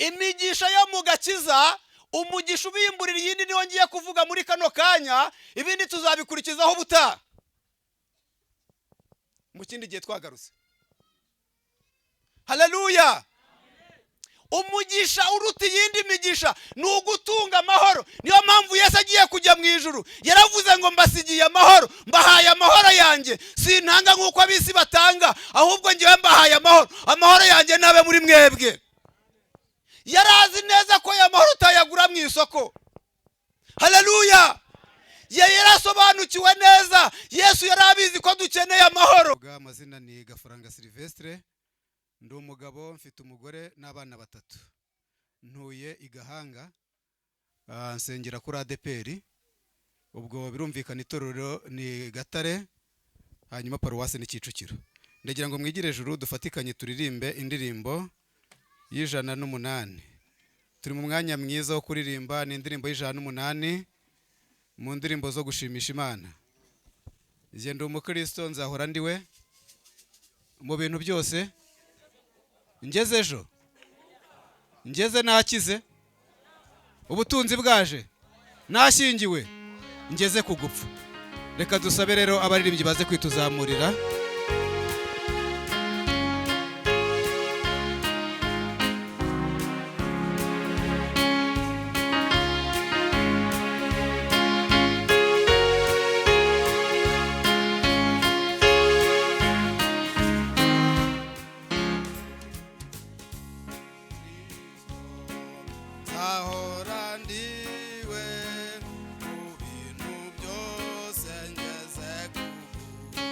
Imigisha yo mu gakiza, umugisha ubimburira iyindi, niwo ngiye kuvuga muri kano kanya. Ibindi tuzabikurikizaho ubutaha, mu kindi gihe twagarutse. Haleluya! Umugisha uruta iyindi migisha ni ugutunga amahoro. Niyo mpamvu Yesu agiye kujya mu ijuru yaravuze ngo: "Mbasigiye amahoro, mbahaye amahoro yanjye. Sintanga nk'uko ab'isi batanga, ahubwo ngewe mbahaye amahoro. Amahoro yanjye nabe muri mwebwe." Yari azi neza ko aya mahoro utayagura mu isoko. Haleluya! Yari yarasobanukiwe neza. Yesu yari abizi ko dukeneye amahoro. Amazina ni Gafaranga Silvestre, ndi umugabo, mfite umugore n'abana batatu, ntuye i Gahanga, nsengera kuri ADEPR. Ubwo birumvikana, itorero ni Gatare, hanyuma paruwasi ni Kicukiro. Ndagira ngo mwigire ejuru, dufatikanye turirimbe indirimbo y'108. Turi mu mwanya mwiza wo kuririmba. Ni indirimbo y'108 mu ndirimbo zo gushimisha Imana. Njye ndi umukristo, nzahora ndiwe mu bintu byose. Ngeze ejo, ngeze nakize, ubutunzi bwaje, nashyingiwe, ngeze ku gupfa. Reka dusabe rero abaririmbyi baze kwituzamurira. Nzahora ndiwe mu bintu byose, ngeze kuvuka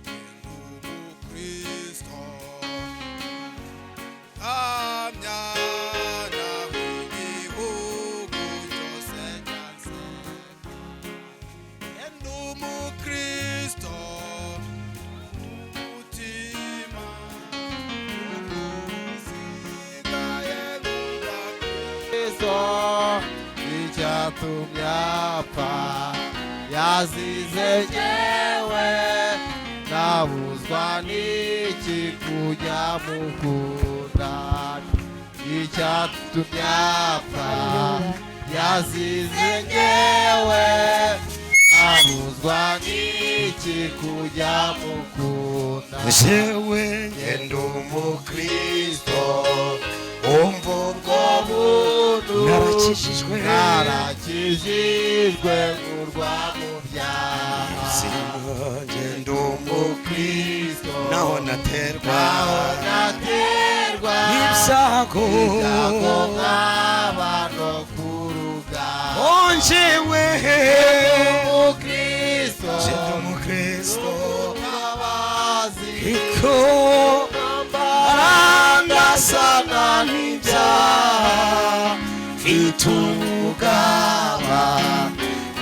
ndi umukristo, hamya nawe igihugu cyose cyanseka. Ndi umukristo umutima usigaye nkunda. Kristo, icyatumye apfa yazize jyewe, nabuzwa n'iki kujya mukunda? Icyatumye apfa yazize jyewe, nabuzwa n'iki kujya mukunda? Jewe ngenda umukristo, umva ubwo Buntu. Narakijijwe. Narakijijwe, nkurwa mu byaha. Ngenda umukristo, naho naterwa Naho naterwa n'ibyago, ibyago, nkaba no ku rugamba, onjewe umukristo, ngenda umukristo, mutabazi, iko arandasana n'ibyaha, mfite umugaba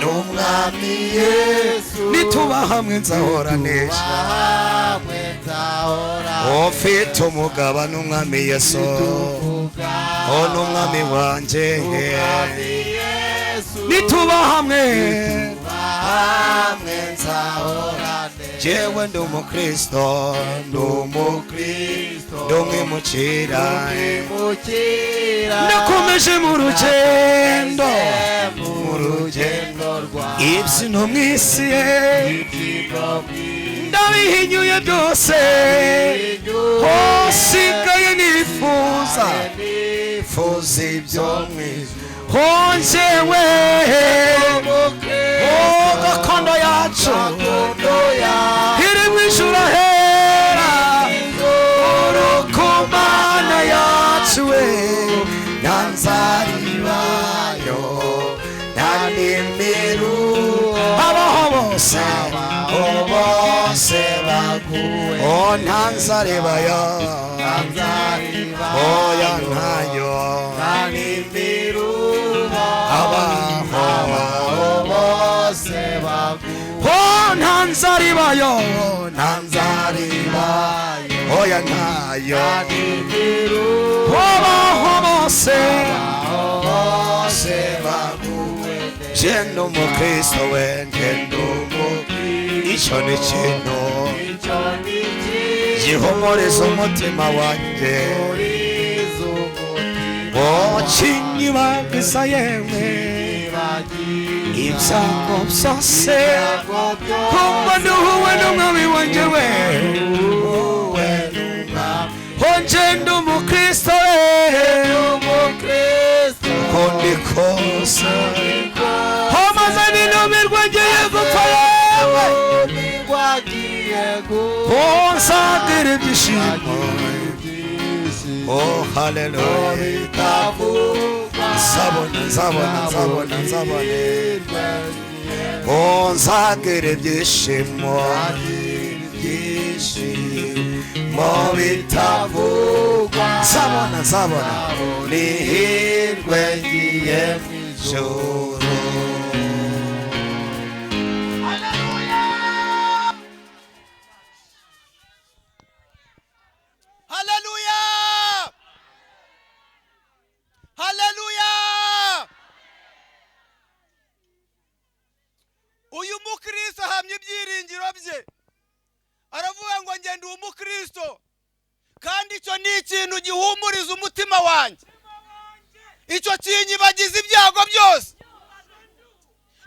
n'umwami Yesu. Nituba hamwe nzahora nesha. Hamwe nzahora. Ufite umugaba n'umwami Yesu, o n'umwami wanjye. Umwami Yesu. Nituba hamwe, hamwe nzahora nesha. Jewe ndi umukristo, ndi umukristo, ndi umwimukira. Umwimukira. Ndakomeje mu rugendo, mu rugendo rwawe. Ibyino mu isi Ibyino mu ndabihinyuye byose, hosigaye nifuza fuza ibyo mu ijuru. Honjewe o gakondo yacu iri mu ijuru ahera, urukumana yacu we, nta nzara ibayo, nta n'imiru, abaho bose, bose baguwe. O nta nzara ibayo, oya ntayo, abaho Bose baguwe. O nta nzara ibayo, nta nzara ibayo, oya ntayo, abaho bose, bose baguwe. Jenda umukristo we, ngenda umukristo, icyo ni ikintu Icyo ni gihumuriza umutima wanjye. Gihumuriza. Kinyibagiza yemwe ibyago byose, kumva nduhuwe n'umwami wanjye we. Honje ndi umukristo we, ko ndi kose homaze ninumirwa ngiye gupfa yewe, konsagira ibyishimo. Oh haleluya, nzabona nzabona nzabona nzabona, oh nzagira ibyishimo, ibyishimo bitavugwa, nzabona nzabona nihirwe ngiye mu ijuru. Haleluya, haleluya. Uyu mukristo ahamya ibyiringiro bye, aravuga ngo ngenda uwo mukristo, kandi icyo ni ikintu gihumuriza umutima wanjye, icyo kinyibagiza ibyago byose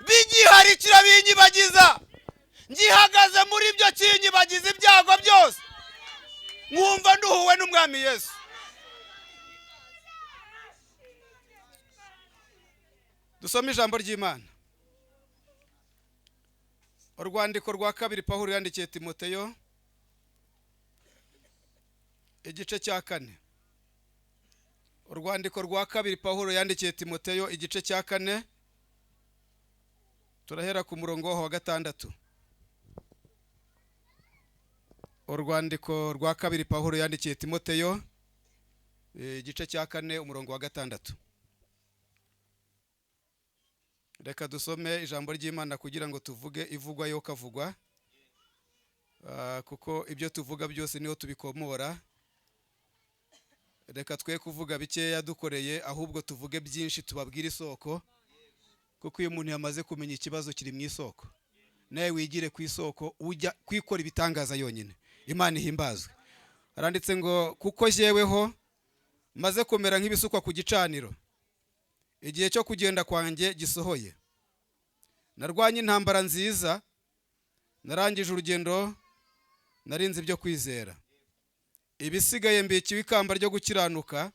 bigihari, kirabinyibagiza, ngihagaze muri byo kinyibagiza ibyago byose, nkumva nduhuwe n'umwami Yesu. Dusome ijambo ry'Imana, urwandiko rwa kabiri Pawulo yandikiye Timoteyo, igice cya 4. Urwandiko rwa kabiri Pawulo yandikiye Timoteyo, igice cya 4, turahera ku murongo wa 6. Urwandiko rwa kabiri Pawulo yandikiye Timoteyo, igice cya 4, umurongo wa 6. Reka dusome ijambo ry'Imana kugira ngo tuvuge ivugwa yo kavugwa, kuko ibyo tuvuga byose niho tubikomora. Reka twe kuvuga bikeya dukoreye, ahubwo tuvuge byinshi tubabwire isoko, kuko iyo umuntu yamaze kumenya ikibazo kiri mu isoko, nawe wigire ku isoko ujya kwikora ibitangaza yonyine. Imana ihimbazwe. Haranditse ngo kuko jyeweho maze kumera nk'ibisukwa ku gicaniro, igihe cyo kugenda kwanjye gisohoye. Narwanye intambara nziza, narangije urugendo, narinze ibyo kwizera. Ibisigaye mbikiwe ikamba ryo gukiranuka,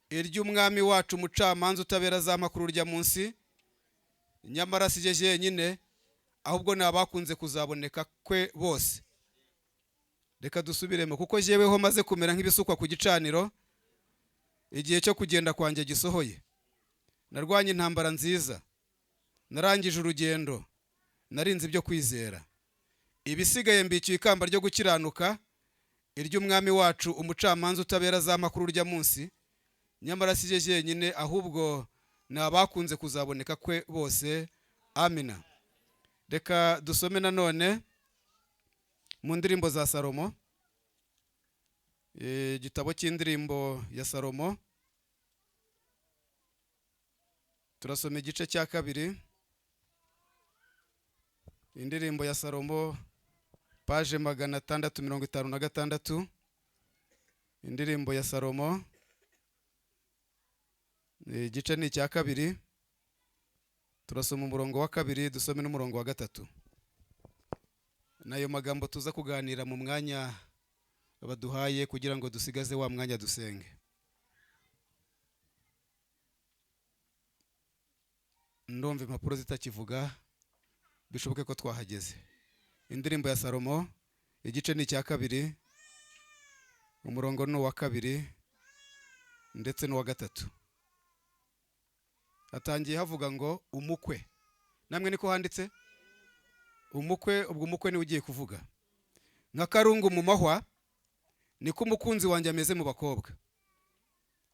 iry'umwami wacu umucamanza utabera azamakuru urya munsi. Nyamara si jye jyenyine, ahubwo ni abakunze kuzaboneka kwe bose. Reka dusubiremo, kuko jyeweho maze kumera nk'ibisukwa ku gicaniro, igihe cyo kugenda kwanjye gisohoye. Narwanye intambara nziza, narangije urugendo, narinze ibyo kwizera. Ibisigaye mbikiwe ikamba ryo gukiranuka, iry'umwami wacu umucamanza utabera azamakuru urya munsi. Nyamara si jye jyenyine, ahubwo ni abakunze kuzaboneka kwe bose. Amina. Reka dusome nanone mu ndirimbo za Salomo, igitabo cy'indirimbo ya Salomo, turasoma igice cya 2, indirimbo ya Salomo, paje 656, indirimbo ya Salomo, igice ni icya 2, turasoma umurongo wa 2, dusome n'umurongo wa 3. Nayo magambo tuza kuganira mu mwanya baduhaye kugira ngo dusigaze wa mwanya dusenge. Ndumva impapuro zitakivuga, bishoboke ko twahageze. Indirimbo ya Salomo, igice ni icya 2, umurongo ni uwa 2 ndetse n'uwa 3. Hatangiye havuga ngo umukwe. Namwe niko handitse umukwe, ubwo umukwe niwe ugiye kuvuga. Nka karungu mu mahwa niko umukunzi wanjye ameze mu bakobwa.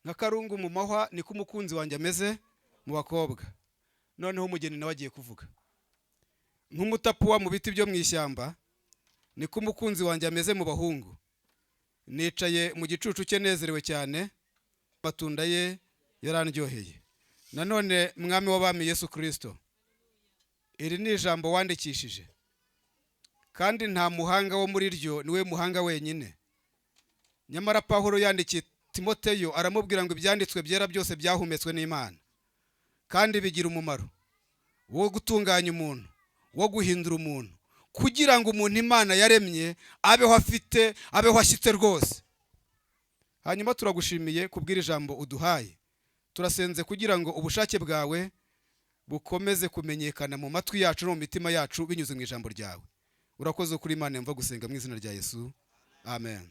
Nka karungu mu mahwa niko umukunzi wanjye ameze mu bakobwa. Noneho umugeni nawe agiye kuvuga. Nk'umutapuwa mu biti byo mu ishyamba niko umukunzi wanjye ameze mu bahungu. Nicaye mu gicucu cye nezerewe cyane, amatunda ye yarandyoheye. Nanone mwami w'abami Yesu Kristo, iri ni ijambo wandikishije, kandi nta muhanga wo muri ryo, niwe muhanga wenyine. Nyamara Pawulo yandikiye Timoteyo, aramubwira ngo ibyanditswe byera byose byahumetswe n'Imana kandi bigira umumaro wo gutunganya umuntu, wo guhindura umuntu, kugira ngo umuntu Imana yaremye abeho afite, abeho ashyitse rwose. Hanyuma turagushimiye kubw'iri jambo uduhaye. Turasenze kugira ngo ubushake bwawe bukomeze kumenyekana mu matwi yacu no mu mitima yacu binyuze mu ijambo ryawe. Urakoze kuri Imana yumva gusenga, mu izina rya Yesu, amen.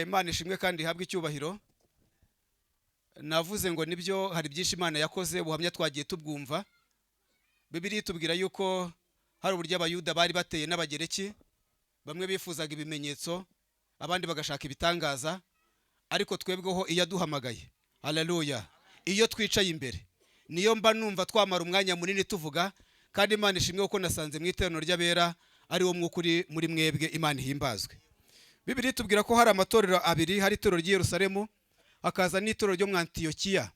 Imana ishimwe kandi ihabwe icyubahiro. Navuze ngo nibyo, hari byinshi Imana yakoze, ubuhamya twagiye tubwumva. Bibiliya itubwira yuko hari uburyo Abayuda bari bateye n'Abagereki, bamwe bifuzaga ibimenyetso, abandi bagashaka ibitangaza, ariko twebweho iyo aduhamagaye, haleluya, iyo twicaye imbere niyo mba numva twamara umwanya munini tuvuga. Kandi Imana ishimwe kuko nasanze mu iteraniro ry'abera ari wo mwuka uri muri mwebwe. Imana ihimbazwe. Bibiliya itubwira ko hari amatorero abiri: hari itorero ry'i Yerusalemu, hakaza n'itorero ryo mu Antiyokiya.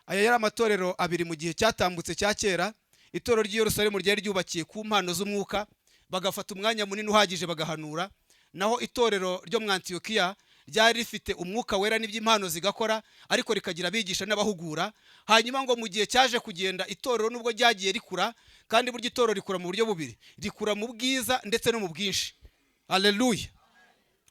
Aya yari amatorero abiri mu gihe cyatambutse cya kera. Itorero ry'i Yerusalemu ryari ryubakiye ku mpano z'umwuka, bagafata umwanya munini uhagije bagahanura. Naho itorero ryo mu Antiyokiya ryari rifite Umwuka Wera n'iby'impano zigakora, ariko rikagira abigisha n'abahugura. Hanyuma ngo mu gihe cyaje kugenda, itorero nubwo ryagiye rikura, kandi burya itorero rikura mu buryo bubiri: rikura mu bwiza ndetse no mu bwinshi. Haleluya!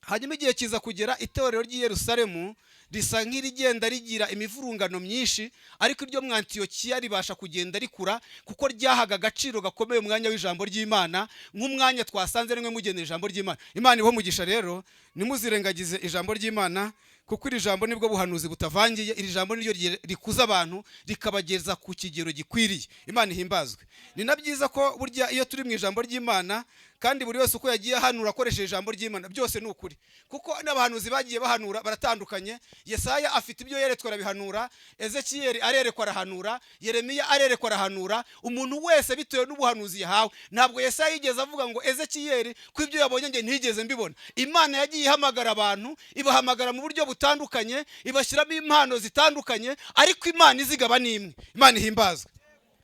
Hanyuma igihe kiza kugera, itorero ry'i Yerusalemu risa nk'irigenda rigira imivurungano myinshi, ariko iryo mu Antiyokiya ribasha kugenda rikura kuko ryahaga agaciro gakomeye umwanya w'ijambo ry'Imana, nk'umwanya twasanze rimwe mugenera ijambo ry'Imana. Imana ibahe umugisha. Rero ntimuzirengagize ijambo ry'Imana, kuko iri jambo nibwo buhanuzi butavangiye. Iri jambo niryo rikuza abantu, rikabageza ku kigero gikwiriye. Imana ihimbazwe. Ni na byiza ko burya iyo turi mu ijambo ry'Imana, kandi buri wese uko yagiye ahanura akoresheje ijambo ry'Imana, byose ni ukuri, kuko n'abahanuzi bagiye bahanura baratandukanye. Yesaya afite ibyo yeretswe arabihanura, Ezekiyeli arerekwa arahanura, Yeremiya arerekwa arahanura, umuntu wese bitewe n'ubuhanuzi yahawe. Ntabwo Yesaya yigeze avuga ngo Ezekiyeli ko ibyo yabonye njye ntigeze mbibona. Imana yagiye ihamagara abantu, ibahamagara mu buryo butandukanye, ibashyiramo impano zitandukanye, ariko Imana izigaba ni imwe. Imana ihimbazwe,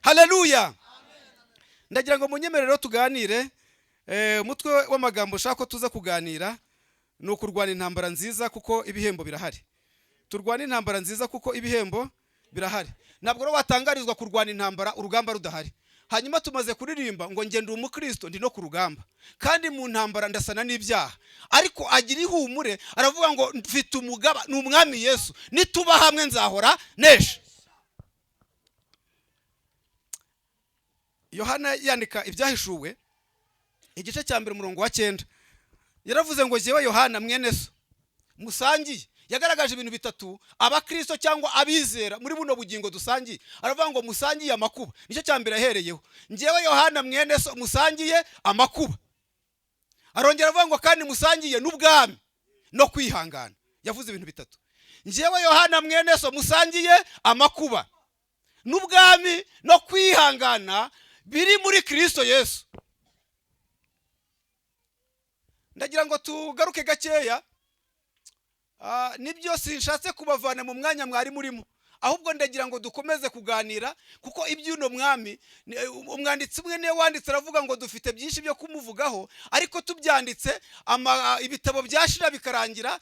haleluya. Ndagira ngo munyemerere rero tuganire. Umutwe w'amagambo ushaka ko tuza kuganira ni ukurwana intambara nziza kuko ibihembo birahari. Turwana intambara nziza kuko ibihembo birahari. Ntabwo rero watangarizwa kurwana intambara urugamba rudahari. Hanyuma tumaze kuririmba ngo njye ndi umukristo, ndi no ku rugamba, kandi mu ntambara ndasana n'ibyaha. Ariko agira ihumure, aravuga ngo mfite umugaba, ni Umwami Yesu, nituba hamwe nzahora nesha. Yohana yandika Ibyahishuwe igice cya 1 umurongo wa 9, yaravuze ngo jyewe Yohana mwene so musangiye. Yagaragaje ibintu bitatu abakristo cyangwa abizera muri buno bugingo dusangiye. Aravuga ngo musangiye amakuba, nicyo cya mbere ahereyeho: njyewe Yohana mwene so musangiye amakuba. Arongera avuga ngo kandi musangiye n'ubwami no kwihangana. Yavuze ibintu bitatu: njyewe Yohana mwene so musangiye amakuba n'ubwami no kwihangana biri muri Kristo Yesu. Ndagira ngo tugaruke gakeya. Nibyo, sinshatse kubavana mu mwanya mwari murimo, ahubwo ndagira ngo dukomeze kuganira, kuko iby'uno mwami umwanditsi umwe niwe wanditse aravuga ngo dufite byinshi byo kumuvugaho, ariko tubyanditse ibitabo byashira bikarangira,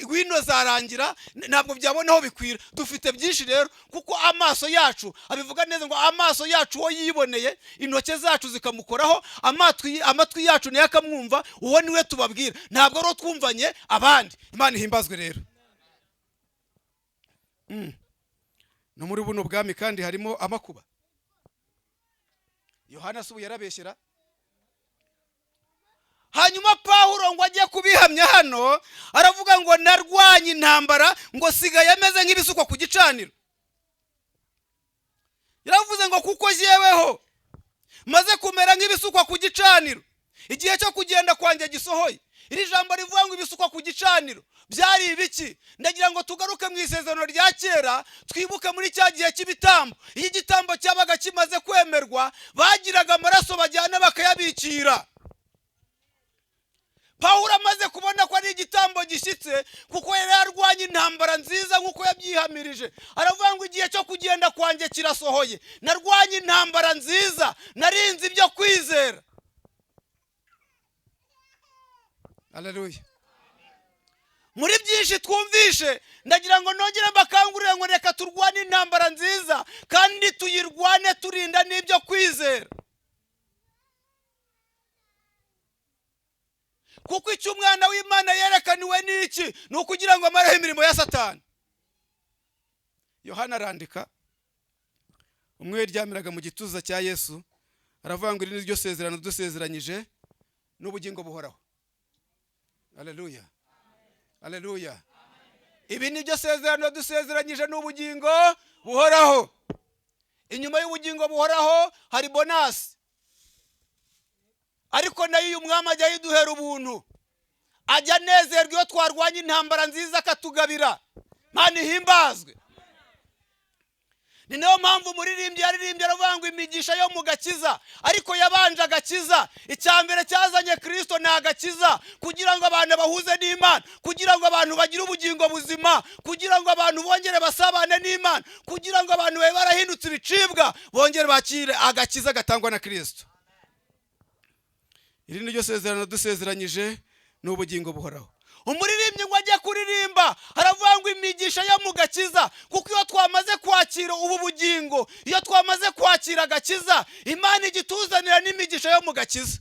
wino zarangira, ntabwo byabona aho bikwira. Dufite byinshi rero, kuko amaso yacu abivuga neza ngo amaso yacu uwo yiboneye, intoke zacu zikamukoraho, amatwi yacu nayo akamwumva, uwo niwe tubabwira, ntabwo ari uwo twumvanye abandi. Imana ihimbazwe. Rero no muri buno bwami kandi harimo amakuba. Yohana si ubu yarabeshyera. Hanyuma Pawulo ngo ajye kubihamya hano, aravuga ngo narwanye intambara, ngo sigaye ameze nk'ibisukwa ku gicaniro. Yaravuze ngo kuko jyeweho maze kumera nk'ibisukwa ku gicaniro, igihe cyo kugenda kwanjye gisohoye. Iri jambo rivuga ngo ibisukwa ku gicaniro byari ibiki? Ndagira ngo tugaruke mu isezerano rya kera, twibuke muri cya gihe cy'ibitambo. Iyo igitambo cyabaga kimaze kwemerwa, bagiraga amaraso bajyana bakayabikira. Pawulo amaze kubona ko ari igitambo gishyitse, kuko yari yarwanye intambara nziza nk'uko yabyihamirije, aravuga ngo igihe cyo kugenda kwanjye kirasohoye, narwanye intambara nziza, narinze ibyo kwizera. Haleluya. Muri byinshi twumvishe, ndagira ngo nongere mbakangurire ngo reka turwane intambara nziza, kandi tuyirwane turinda n'ibyo kwizera. Kuko icyo umwana w'Imana yerekaniwe ni iki? Ni ukugira ngo amareho imirimo ya Satani. Yohana arandika, umwe yaryamiraga mu gituza cya Yesu, aravuga ngo iri ni ryo sezerano dusezeranyije n'ubugingo buhoraho. Haleluya, haleluya. Ibi ni byo sezerano dusezeranyije n'ubugingo buhoraho. Inyuma y'ubugingo buhoraho hari bonasi, ariko nayo uyu mwami ajya yiduhera ubuntu, ajya anezerwa iyo twarwanya intambara nziza akatugabira. Mana ihimbazwe. Ni nayo mpamvu umuririmbyi yaririmbye aravuga ngo imigisha yo mu gakiza, ariko yabanje agakiza. Icya mbere cyazanye Kristo ni agakiza, kugira ngo abantu bahuze n'Imana, kugira ngo abantu bagire ubugingo buzima, kugira ngo abantu bongere basabane n'Imana, kugira ngo abantu babe barahindutse ibicibwa bongere bakire agakiza gatangwa na Kristo. Iri ni ryo sezerano dusezeranyije n'ubugingo buhoraho. Umuririmbyi ngo ajye kuririmba aravuga ngo imigisha yo mu gakiza, kuko iyo twamaze kwakira ubu bugingo, iyo twamaze kwakira agakiza, Imana igituzanira n'imigisha yo mu gakiza.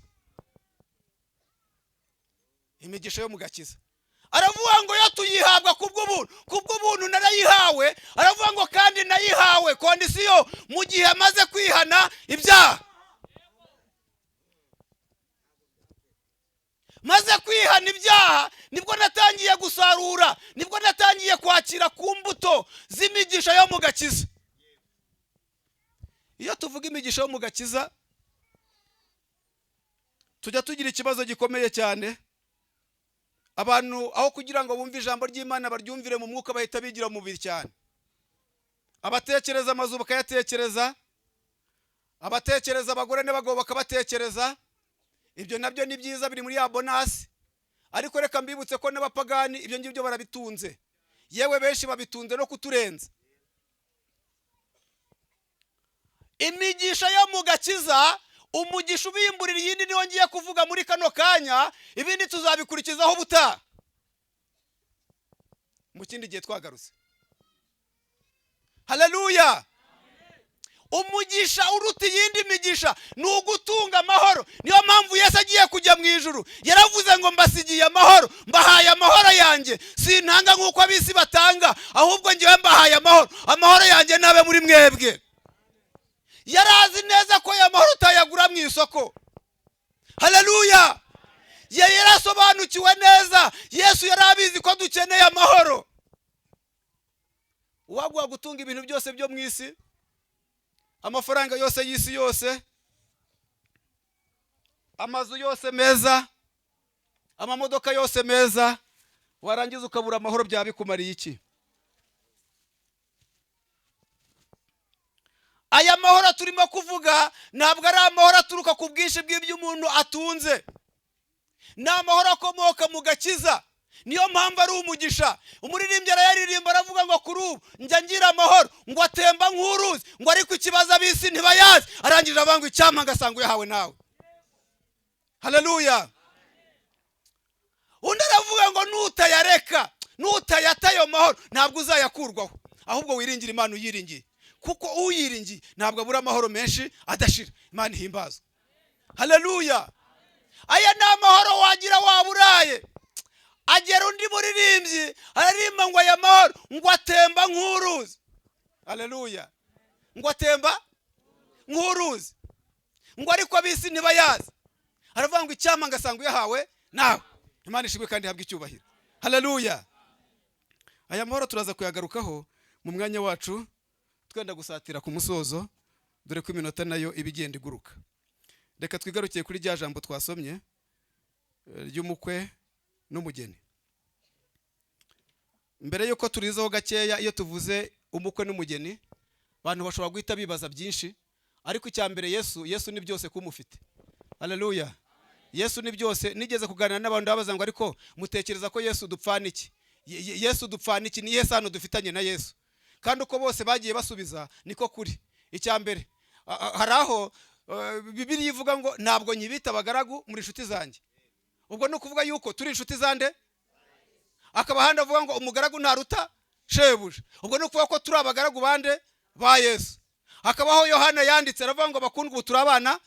Imigisha yo mu gakiza aravuga ngo yo tuyihabwa kubw'ubuntu, kubw'ubuntu narayihawe. Aravuga ngo kandi nayihawe kondisiyo mu gihe amaze kwihana ibyaha. Maze kwihana ibyaha nibwo natangiye gusarura, nibwo natangiye kwakira ku mbuto z'imigisha yo mu gakiza. Iyo tuvuga imigisha yo mu gakiza tujya tugira ikibazo gikomeye cyane. Abantu aho kugira ngo bumve ijambo ry'Imana baryumvire mu mwuka bahita bigira mu mubiri cyane. Abatekereza amazu bakayatekereza, abatekereza abagore n'abagabo bakabatekereza. Ibyo nabyo ni byiza, biri muri ya bonasi. Ariko reka mbibutse ko n'abapagani ibyo ngibyo barabitunze, yewe benshi babitunze no kuturenza. Imigisha yo mu gakiza, umugisha ubimburira iyindi niwo ngiye kuvuga muri kano kanya, ibindi tuzabikurikizaho ubutaha mu kindi gihe twagarutse. Haleluya. Umugisha uruta iyindi migisha ni ugutunga amahoro. Niyo mpamvu Yesu agiye kujya mu ijuru yaravuze ngo mbasigiye amahoro, mbahaye amahoro yanjye, sintanga nk'uko ab'isi batanga, ahubwo ngewe mbahaye amahoro, amahoro yanjye nabe muri mwebwe. Yarazi neza ko aya mahoro utayagura mu isoko. Haleluya. Yarasobanukiwe neza. Yesu yari abizi ko dukeneye amahoro. Uwaguha gutunga ibintu byose byo mu isi, amafaranga yose y'isi yose, amazu yose meza, amamodoka yose meza, warangiza ukabura amahoro, byaba bikumariye iki? Aya mahoro turimo kuvuga ntabwo ari amahoro aturuka ku bwinshi bw'ibyo umuntu atunze, ni amahoro akomoka mu gakiza. Niyo mpamvu ari umugisha. Umuririmbyi arayaririmba aravuga ngo kuri ubu njya ngira amahoro, ngo atemba nk'uruzi, ngo ariko ikibazo ab'isi ntibayazi. Arangije avuga ngo icyampa ngasanga uyahawe nawe. Haleluya. Undi aravuga ngo nutayareka, nutayata ayo mahoro ntabwo uzayakurwaho, ahubwo wiringire Imana uyiringiye, kuko uyiringiye ntabwo abura amahoro menshi adashira. Imana ihimbazwe. Haleluya. Aya ni amahoro wagira waba uraye. Agera undi muririmbyi araririmba ngo aya mahoro ngo atemba nk'uruzi. Haleluya. Ngo atemba nk'uruzi, ngo ariko ab'isi ntibayazi. Aravuga ngo icyampa ngasanga uyahawe nawe. Imana ishimwe kandi ihabwe icyubahiro. Haleluya. Aya mahoro turaza kuyagarukaho mu mwanya wacu twenda gusatira ku musozo, dore ko iminota nayo iba igenda iguruka. Reka twigarukiye kuri rya jambo twasomye ry'umukwe n'umugeni. Mbere yuko turizaho gakeya, iyo tuvuze umukwe n'umugeni abantu bashobora guhita bibaza byinshi, ariko icya mbere Yesu ni byose kumufite. Haleluya. Yesu ni byose. Nigeze kuganira n'abantu babaza ngo ariko mutekereza ko Yesu dupfana iki? Yesu dupfana iki? Ni Yesu hano dufitanye na Yesu. Kandi uko bose bagiye basubiza niko kuri. Icya mbere hari aho Bibiliya ivuga ngo ntabwo nyibita abagaragu muri inshuti zanjye. Ubwo ni ukuvuga yuko turi inshuti zande? Akaba ahandi avuga ngo umugaragu ntaruta shebuja. Ubwo ni ukuvuga ko turi abagaragu bande? Ba Yesu. Hakabaho Yohana yanditse aravuga ngo bakundwa, ubu turi abana.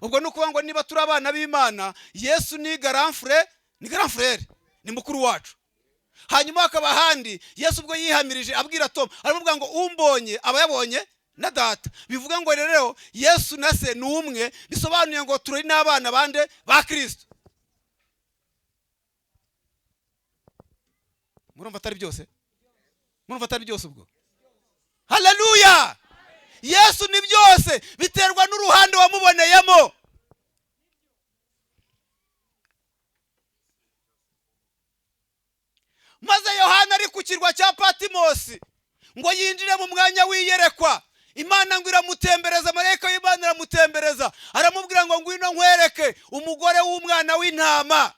Ubwo ni ukuvuga ngo niba turi abana b'Imana, Yesu ni grand frère, ni grand frère, ni mukuru wacu. Hanyuma hakaba ahandi Yesu ubwo yihamirije abwira Tom, aramubwira ngo umbonye aba yabonye na Data. Bivuga ngo rero Yesu na Se ni umwe, bisobanuye ngo turi n'abana bande? Ba Kirisito. Murumva atari byose? Murumva atari byose ubwo? Haleluya! Yesu ni byose, biterwa n'uruhande wamuboneyemo. Maze Yohana ari ku kirwa cya Patimosi ngo yinjire mu mwanya w'iyerekwa, Imana ngo iramutembereza, marayika w'Imana iramutembereza, aramubwira ngo ngwino nkwereke umugore w'umwana w'intama.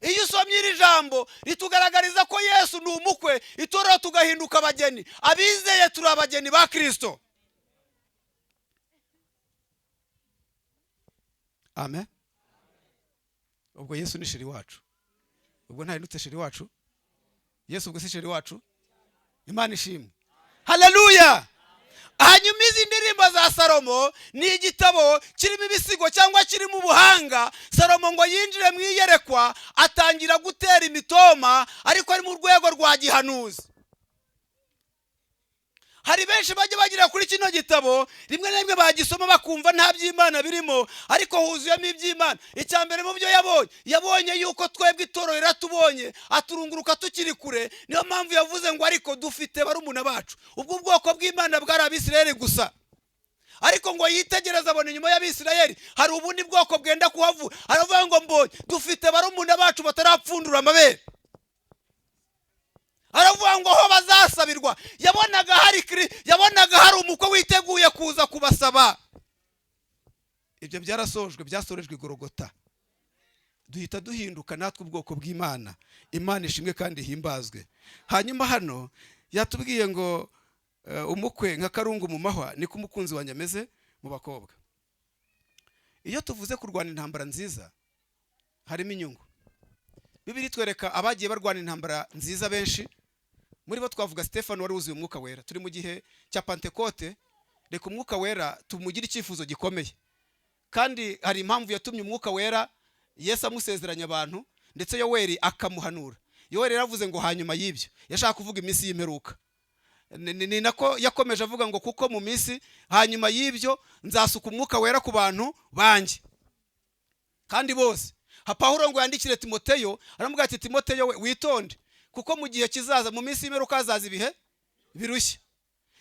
Iyo usomye iri jambo ritugaragariza ko Yesu ni umukwe, itorero tugahinduka abageni, abizeye turi abageni ba Kristo. Amen. Ubwo Yesu ni chéri wacu. Ubwo ntahindutse chéri wacu? Yesu ubwo si chéri wacu? Imana ishimwe. Haleluya. Hanyuma izi ndirimbo za Salomo ni igitabo kirimo ibisigo cyangwa kirimo ubuhanga. Salomo ngo yinjire mu iyerekwa atangira gutera imitoma, ariko ari mu rwego rwa gihanuzi. Hari benshi bajya bagira kuri kino gitabo rimwe na rimwe bagisoma bakumva nta by'Imana birimo, ariko huzuyemo iby'Imana. Icya mbere mu byo yabonye, yabonye yuko twebwe itorero riratubonye, aturunguruka tukiri kure. Niyo mpamvu yavuze ngo ariko dufite barumuna bacu. Ubwo ubwoko bw'Imana bwari Abisirayeli gusa, ariko ngo yitegereze abona inyuma y'Abisirayeli hari ubundi bwoko bwenda kuhavuka. Aravuga ngo mbonye dufite barumuna bacu batarapfundura amabere. Aravuga ngo ho bazasabirwa. Yabonaga hari yabonaga hari umukwe witeguye kuza kubasaba. Ibyo byarasojwe, byasorejwe Igorogota. Duhita duhinduka natwe ubwoko bw'Imana. Imana ishimwe kandi ihimbazwe. Hanyuma hano yatubwiye ngo umukwe nka karungu mu mahwa niko umukunzi wanjye ameze mu bakobwa. Iyo tuvuze kurwana intambara nziza harimo inyungu. Bibiliya itwereka abagiye barwana intambara nziza benshi. Muri bo twavuga Stefano wari wuzuye umwuka wera. Turi mu gihe cya Pentekote, reka umwuka wera tumugire icyifuzo gikomeye. Kandi hari impamvu yatumye umwuka wera Yesu amusezeranya abantu, ndetse Yoweri akamuhanura. Yoweri yaravuze ngo hanyuma y'ibyo yashaka kuvuga iminsi y'imperuka. Ni nako yakomeje avuga ngo kuko mu minsi hanyuma y'ibyo nzasuka umwuka wera ku bantu banjye kandi bose. Pawulo ngo yandikire Timoteyo, aramubwira ati Timoteyo we witonde, kuko mu gihe kizaza mu minsi y'imperuka hazaza ibihe birushya.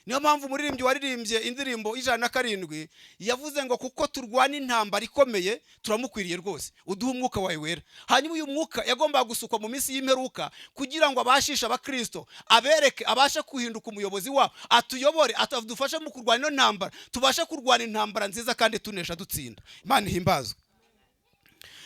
Niyo mpamvu umuririmbyi waririmbye indirimbo 107 yavuze ngo kuko turwana intambara ikomeye turamukwiriye rwose, uduhe umwuka wawe wera. Hanyuma uyu mwuka yagombaga gusukwa mu minsi y'imperuka kugira ngo abashishe abakristo, abereke abashe kuhinduka umuyobozi wabo, atuyobore, atadufashe mu kurwana ino ntambara, tubashe kurwana intambara nziza kandi tunesha dutsinda. Imana ihimbazwe.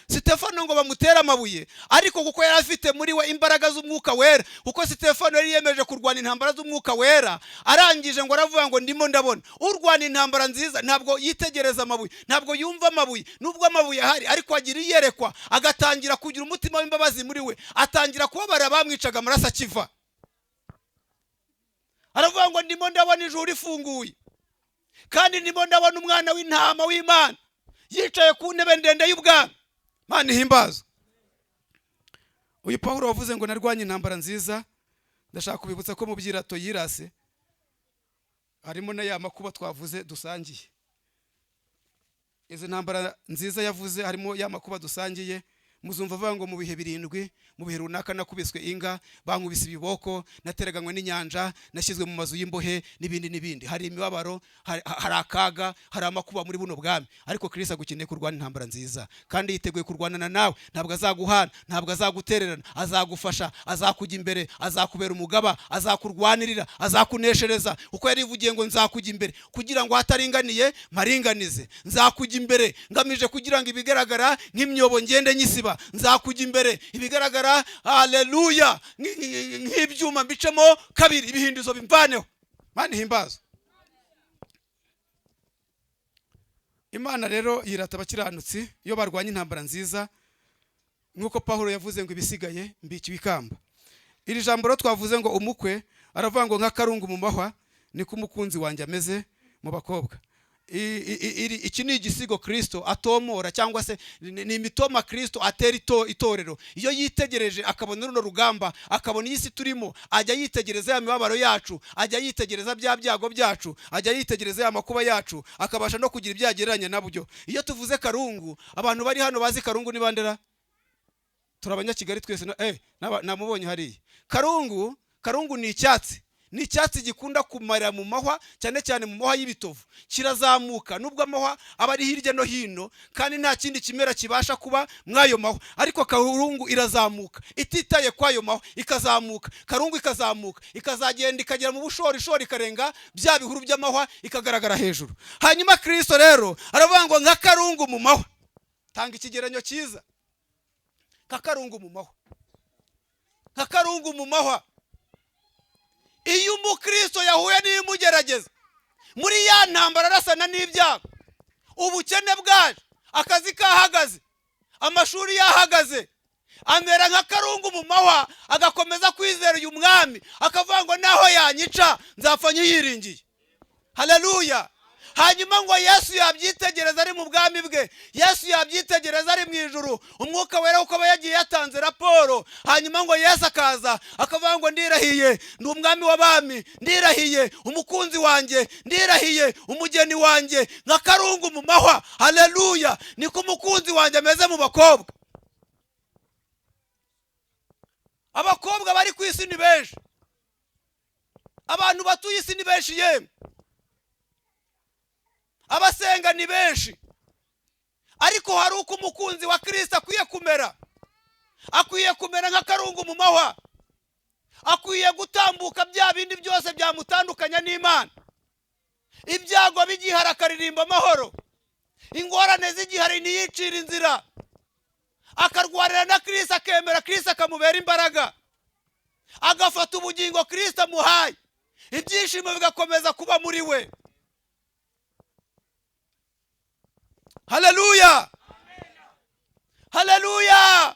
Sitefano ngo bamutere amabuye, ariko kuko yari afite muri we imbaraga z'umwuka wera, kuko Sitefano yari yemeje kurwana intambara z'umwuka wera, arangije ngo aravuga ngo ndimo ndabona urwana intambara nziza ntabwo yitegereza amabuye, ntabwo yumva amabuye, nubwo amabuye ahari, ariko agira iyerekwa, agatangira kugira umutima w'imbabazi muri we, atangira kubabara bamwicaga amaraso akiva. Aravuga ngo ndimo ndabona ijuru rifunguye, kandi ndimo ndabona umwana w'intama w'Imana yicaye ku ntebe ndende y'ubwami. Imana ihimbazwe. Uyu Pawulo wavuze ngo narwanye intambara nziza, ndashaka kubibutsa ko mu byirato yirase harimo na ya makuba twavuze dusangiye. Izi ntambara nziza yavuze harimo ya makuba dusangiye. Muzumva avuga ngo mu bihe birindwi, mu bihe runaka nakubiswe inga, bankubise ibiboko, nateraganywe n'inyanja, nashyizwe mu mazu y'imbohe n'ibindi n'ibindi. Hari imibabaro, hari akaga, hari amakuba muri buno bwami, ariko Kristo agukeneye kurwana intambara nziza, kandi yiteguye kurwanana nawe. Ntabwo azaguhana, ntabwo azagutererana, azagufasha, azakujya imbere, azakubera umugaba, azakurwanirira, azakuneshereza. Uko yarivugiye ngo nzakujya imbere kugira ngo hataringaniye mparinganize, nzakujya imbere ngamije kugira ngo ibigaragara nk'imyobo ngende nyisiba, nzakujya imbere ibigaragara, haleluya, nk'ibyuma mbicemo kabiri, ibihindizo bimvaneho. Imana ihimbazwe. Imana rero yirata abakiranutsi iyo barwanya intambara nziza. Nk'uko Pawulo yavuze ngo ibisigaye mbikiwe ikamba. Iri jambo rero twavuze ngo umukwe, aravuga ngo nk'akarungu mu mahwa niko umukunzi wanjye ameze mu bakobwa. Iki ni igisigo Kirisito atomora, cyangwa se ni imitoma Kirisito atera itorero. Iyo yitegereje akabona runo rugamba, akabona iyi si turimo, ajya yitegereza ya mibabaro yacu, ajya yitegereza bya byago byacu, ajya yitegereza ya makuba yacu, akabasha no kugira ibyo yagereranya nabyo. Iyo tuvuze karungu, abantu bari hano bazi karungu ni bandera? Turi Abanyakigali twese. Namubonye hariya. Karungu, karungu ni icyatsi, ni icyatsi gikunda kumara mu mahwa, cyane cyane mu mahwa y'ibitovu. Kirazamuka nubwo amahwa aba ari hirya no hino, kandi nta kindi kimera kibasha kuba mw'ayo mahwa, ariko karungu irazamuka ititaye kw'ayo mahwa, ikazamuka. Karungu ikazamuka, ikazagenda ikagera mu bushorishori, ikarenga bya bihuru by'amahwa, ikagaragara hejuru. Hanyuma Kirisito rero aravuga ngo nka karungu mu mahwa. Tanga ikigereranyo cyiza, nka karungu mu mahwa, nka karungu mu mahwa. Iyo umukristo yahuye n'ibimugerageza muri ya ntambara arasana n'ibyago, ubukene bwaje, akazi kahagaze, amashuri yahagaze, amera nka karungu mu mahwa, agakomeza kwizera uyu mwami, akavuga ngo naho yanyica nzapfa nyiyiringiye. Haleluya! Hanyuma ngo Yesu yabyitegereza ari mu bwami bwe, Yesu yabyitegereza ari mu ijuru, Umwuka Wera uko aba yagiye yatanze raporo. Hanyuma ngo Yesu akaza akavuga ngo ndirahiye, ndi umwami w'abami, ndirahiye umukunzi wanjye, ndirahiye umugeni wanjye, nka karungu mu mahwa. Haleluya! Niko umukunzi wanjye ameze mu bakobwa. Abakobwa bari ku isi ni benshi, abantu batuye isi ni benshi, yemwe abasenga ni benshi, ariko hari uko umukunzi wa Kirisito akwiye kumera. Akwiye kumera nk'akarungu mu mahwa, akwiye gutambuka bya bindi byose byamutandukanya n'Imana. Ibyago bigihari akaririmba amahoro, ingorane z'igihari ntiyicire inzira, akarwanira na Kirisito, akemera Kirisito akamubera imbaraga, agafata ubugingo Kirisito amuhaye, ibyishimo bigakomeza kuba muri we. Haleluya, haleluya!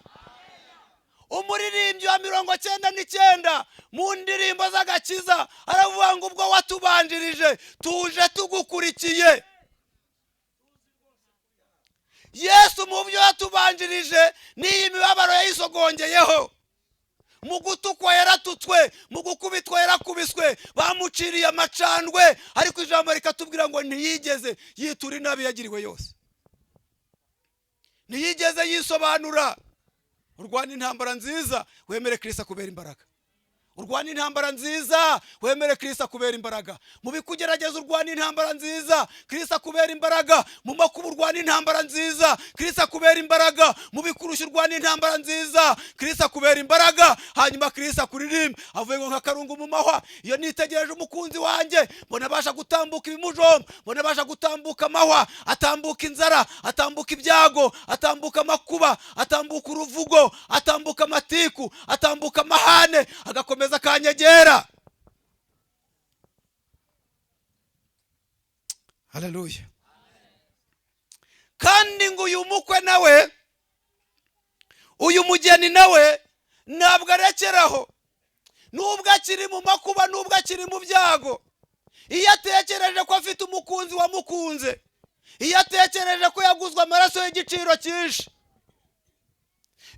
Umuririmbyi wa 99 mu ndirimbo z'agakiza aravuga ngo ubwo watubanjirije tuje tugukurikiye. Yesu mu byo yatubanjirije n'iyi mibabaro yayisogongeyeho. Mu gutukwa yaratutswe, mu gukubitwa yarakubiswe, bamuciriye amacandwe, ariko ijambo rikatubwira ngo ntiyigeze yitura inabi yagiriwe yose, ntiyigeze yisobanura. Urwana intambara nziza, wemere Kristo akubera imbaraga. Urwana intambara nziza, wemere Kristo akubera imbaraga. Mu bikugerageza urwana intambara nziza, Kristo akubera imbaraga. Mu makuba urwana intambara nziza, Kristo akubera imbaraga. Mu bikurushya urwana intambara nziza, Kristo akubera imbaraga. Hanyuma Kristo akuririmba avuye ngo nka karungu mu mahwa. Iyo nitegereje umukunzi wanjye mbona abasha gutambuka ibimujomba, mbona abasha gutambuka amahwa, atambuka inzara, atambuka ibyago, atambuka amakuba, atambuka uruvugo, atambuka amatiku, atambuka amahane, agakomeza akanyegera. Haleluya! Kandi ngo uyu mukwe nawe, uyu mugeni nawe ntabwo arekeraho, nubwo akiri mu makuba, nubwo akiri mu byago. Iyo atekereje ko afite umukunzi wamukunze, iyo atekereje ko yaguzwe amaraso y'igiciro cyinshi,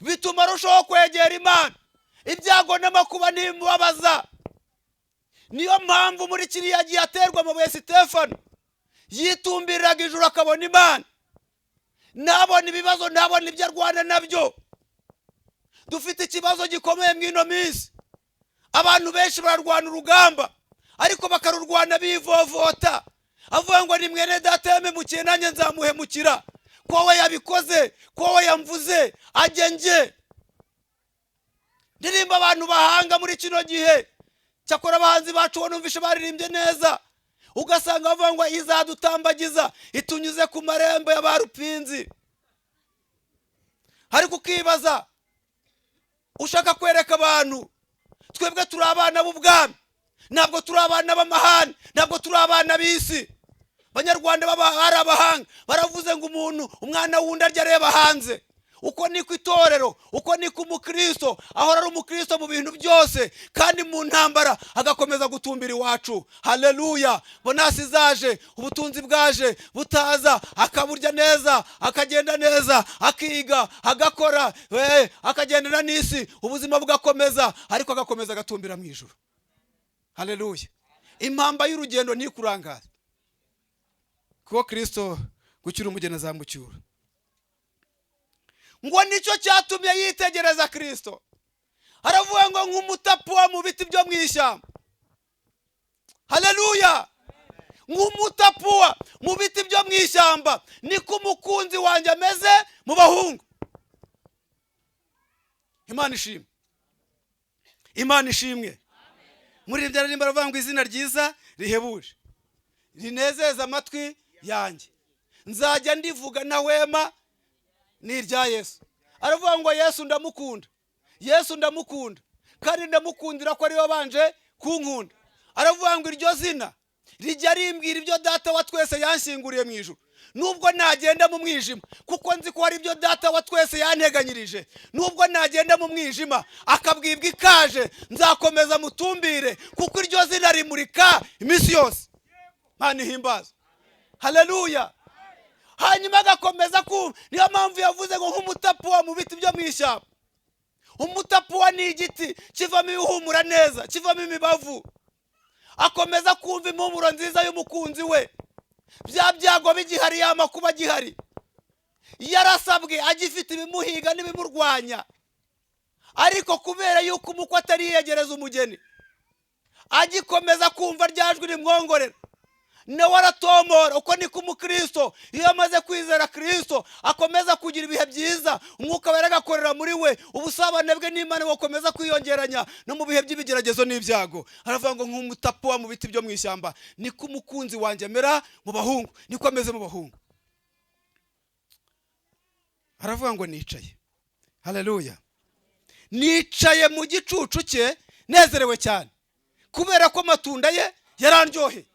bituma arushaho kwegera Imana. Ibyago n'amakuba ntibimubabaza. Niyo mpamvu muri kiriya gihe aterwa amabuye Sitefano yitumbiriraga ijuru akabona Imana, ntabona ibibazo, ntabona ibyo arwana nabyo. Dufite ikibazo gikomeye mu ino minsi, abantu benshi bararwana urugamba ariko bakarurwana bivovota, avuga ngo ni mwene data yamemukiye nanjye nzamuhemukira, ko we yabikoze, ko we yamvuze, ajye njye. Ndirimba abantu bahanga muri kino gihe, cyakora abahanzi bacu bo numvishe baririmbye neza, ugasanga bavuga ngo izadutambagiza itunyuze ku marembo ya ba rupinzi. Ariko ukibaza, ushaka kwereka abantu twebwe turi abana b'ubwami, ntabwo turi abana b'amahane, ntabwo turi abana b'isi. Abanyarwanda baba ari abahanga, baravuze ngo umuntu umwana wundi arya areba hanze. Uko niko itorero, uko niko umukristo ahora ari umukristo mu bintu byose, kandi mu ntambara agakomeza gutumbira iwacu. Haleluya! Bonus zaje, ubutunzi bwaje, butaza akaburya neza, akagenda neza, akiga, agakora, akagendana n'isi, ubuzima bugakomeza, ariko agakomeza agatumbira mu ijuru. Haleluya! Impamba y'urugendo ntikurangaze, kuko Kirisito gucyura umugeni azamucyura. Ngo nicyo cyatumye yitegereza Kirisito. Aravuga ngo nk'umutapuwa mu biti byo mu ishyamba. Haleluya! Nk'umutapuwa mu biti byo mu ishyamba, niko umukunzi wanjye ameze mu bahungu. Imana ishimwe, Imana ishimwe. Muri ibyo aririmba aravuga ngo izina ryiza rihebuje rinezeza amatwi yanjye, nzajya ndivuga ntahwema, ni irya Yesu. Aravuga ngo Yesu ndamukunda, Yesu ndamukunda, kandi ndamukundira ko ariwe wabanje kunkunda. Aravuga ngo iryo zina rijya rimbwira ibyo Data wa twese yanshinguriye mu ijuru. Nubwo nagenda mu mwijima, kuko nzi ko hari ibyo Data wa twese yanteganyirije, nubwo nagenda mu mwijima akabwibwa ikaje, nzakomeza mutumbire, kuko iryo zina rimurika iminsi yose. Mana ihimbaza! Haleluya! Hanyuma agakomeza kumva. Niyo mpamvu yavuze ngo nk'umutapuwa mu biti byo mu ishyamba. Umutapuwa ni igiti kivamo ibihumura neza, kivamo imibavu. Akomeza kumva impumuro nziza y'umukunzi we, bya byago bigihari, ya makuba agihari, yarasabwe, agifite ibimuhiga n'ibimurwanya, ariko kubera yuko umukwe atari yiyegereza umugeni, agikomeza kumva rya jwi rimwongorera, nawe aratomora. Uko niko umukristo iyo amaze kwizera Kirisito akomeza kugira ibihe byiza, Umwuka Wera agakorera muri we, ubusabane bwe n'Imana bukomeza kwiyongeranya no mu bihe by'ibigeragezo n'ibyago. Aravuga ngo nk'umutapuwa mu biti byo mu ishyamba, niko umukunzi wanjye amera mu bahungu, niko ameze mu bahungu. Aravuga ngo nicaye, haleluya, nicaye mu gicucu cye nezerewe cyane, kubera ko amatunda ye yarandyoheye.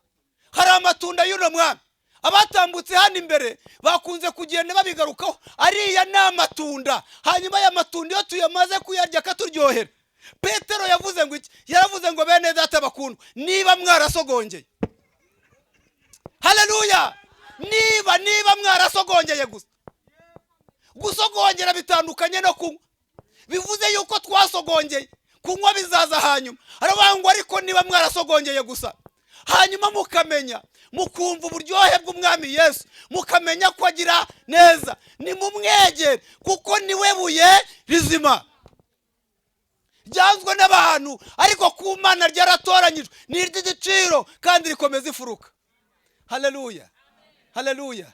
Hari amatunda y'uno mwami abatambutse hano imbere bakunze kugenda babigarukaho. Ariya ni amatunda. Hanyuma aya matunda iyo tuyamaze kuyarya akaturyohera, Petero yavuze ngo iki? Yaravuze ngo bene Data bakundwa, niba mwarasogongeye, haleluya, niba mwarasogongeye gusa. Gusogongera bitandukanye no kunywa. Bivuze yuko twasogongeye, kunywa bizaza hanyuma. Aravuga ngo ariko niba mwarasogongeye gusa, hanyuma mukamenya, mukumva uburyohe bw'Umwami Yesu, mukamenya ko agira neza, nimumwegere, kuko niwe buye rizima ryanzwe n'abantu, ariko ku Mana ryaratoranyijwe, ni iry'igiciro kandi rikomeza ifuruka. Haleluya, haleluya!